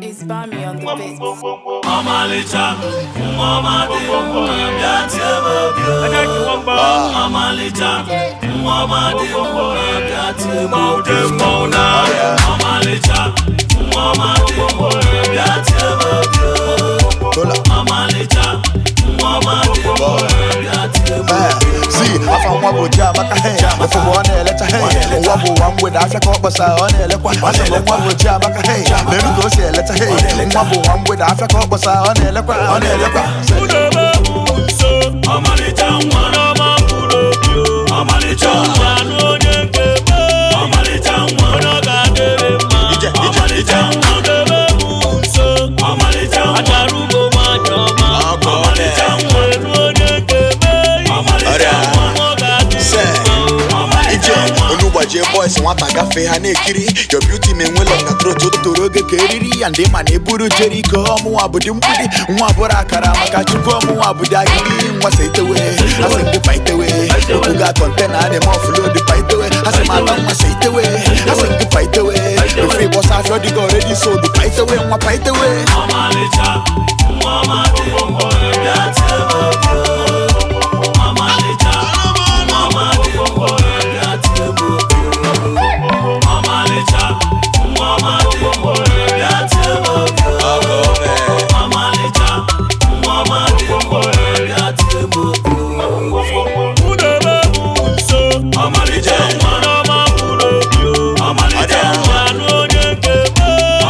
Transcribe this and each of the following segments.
It's Bami on the beat. Ọmalịcha nwa ọma dị mma, bịa tie m obi o. Ọmalịcha nwa ọma dị mma, bịa tie m obi o. Ọmalịcha nwa ọma dị mma, bịa tie m obi o. Ọmalịcha nwa ọma dị mma, bịa tie m obi o. Si afa nwa bụ Chiamaka, hey. Ụfụfụ ọ na-elecha, hey. Ụwa bụ ụwa mgbede, afịa ka ọ kpọsa ọ na-elekwa. Asị m nwa bụ Chiamaka, hey. N'elu ka o si elecha, hey. Nwa bụ ụwa mgbede, afịa ka ọ kpọsa ọ na-elekwa, ọ na-elekwa. Ọmalịcha nwa ọma mkpụrụ obi o. Ọmalịcha nwa anụ onye nke m. Ọmalịcha nwa onye ọ ga-adịrị mma. Ije, ije, Ọmalịcha nwa debe m nso. Ọmalịcha nwa achara ugbo nwanyị ọma. Ọmalịcha nwa elu onye nke m. Ọmalịcha nwa onye ọ ga-adịrị Se. mma. Ọmalịcha Ije nwa. onu gbajie boys, nwata gafee ha na-ekiri. Your beauty ma enwe long na throat, o toro oge ka eriri ya ndị ma na-eburu Jericho. Ọmụnwa bụ dị mgbidi, nwa bụrụ akara maka Chukwu. Ọmụnwa bụ dị agidi, nwa sa itewe. Asị m gị pa itewe, okwu ga kọntena a na-eme offload, pa itewe. Asị m ata nwa sa itewe, asị m gị pa itewe. Ofe ịgbọsa afịọ dịga already sold, pa itewe nwa, pa itewe. Ọmalịcha nwa ọma dị mma, bịa tie m obi o. Ọmalịcha nwa ọma dị mma, bịa tie m obi o. Ọmalịcha nwa ọma dị mma, bịa tie m obi o. Ọmalịcha nwa ọma dị mma, bịa tie m obi o. Kpụdebe m nso. Ọmalịcha nwa ọma mkpụrụ obi o. Ọmalịcha nwa anụ onye nke m.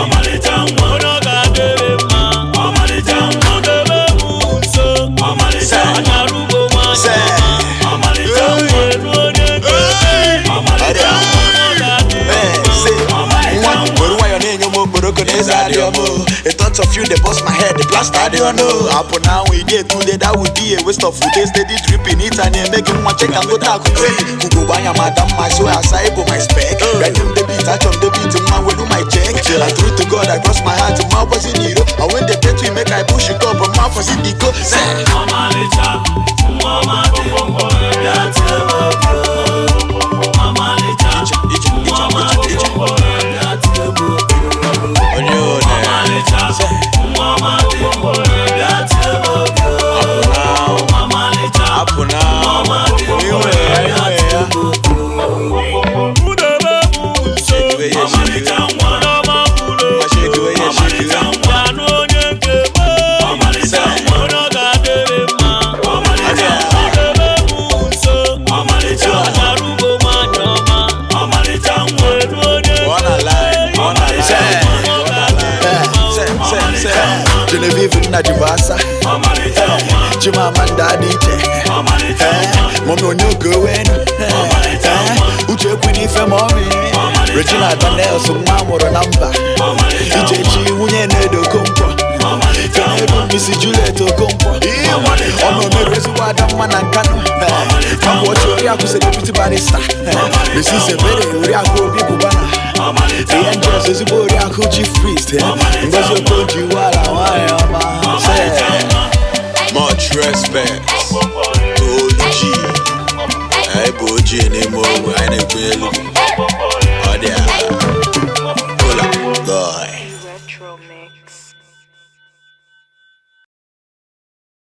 Ọmalịcha nwa onye ọ ga-adịrị mma. Ọmalịcha nwa kpụdebe m nso. Ọmalịcha achara ugbo nwanyị ọma. Ọmalịcha nwa elu onye nke m. Ọmalịcha nwa onye ọ ga-adịrị Eh, mma. say, Ọmalịcha nwa nwa. were nwayọ na-enye m okporoko na eze adịọ m. The thought of you dey bust my head, the plaster adịọ no. Apụ na anwụ ide etude, that would be a waste of food. Steady dripping it na-eme gị nwa cheka ngote akụte. Ugogbe anya ma ada mma, so asa ịbụ my spec. Bịanye m debit, achọ m debit, nwa welu my check. And true to God, I cross my heart, ma gbazi n'iro. And when they pay to make I push it up, ma kwasị iko. Say, Ọmalịcha nwa ọma dị mma, bịa tie m obi o. Ọmalịcha Ije, nwa ọma ije, dị ije. mma, bịa tie m obi o. Ọmalịcha nwa ọma dị mma, bịa tie m obi o. Ọmalịcha nwa ọma dị mma, bịa tie m obi o. Kpụdebe m nso. Ọmalịcha nwa ọma mkpụrụ obi o. Ọmalịcha nwa anụ onye nke m. Ọmalịcha nwa onye ọ ga-adịrị mma. Ọmalịcha nwa kpụdebe m nso. Ọmalịcha achara ugbo nwanyị ọma. Ọmalịcha nwa elu onye nke m. Ọmalịcha nwa onye ọ ga-adịrị mma. Say, say, say. Genevieve Nnaji bụ asa. Ọmalịcha nwa. Chimamanda Adichie. Ọmalịcha nwa. Mọmi onye oge wenu. Uche ekwu n'ife mọmi. Regina Daniels, nwa amụrụ na mba. Ichechi nwunye na-edo Okonkwo. Kenedu Mrs. Juliet Okonkwo. Ọnụ omeru ezigbo ada mma na Nkanu. Akwa ọchị oriakụ celebrity barrister. Mrs. Ebere oriakụ Obi Kubana. The Angels ezigbo oriakụ chief priest. Ngozi Okonjo Iweala nwanyị ọma. Say. Much respect to Olu G. Anyị bụ ojii n'ime ogbe, anyị na-ekwenye elu gị. Ọ dị a. Kola, guy.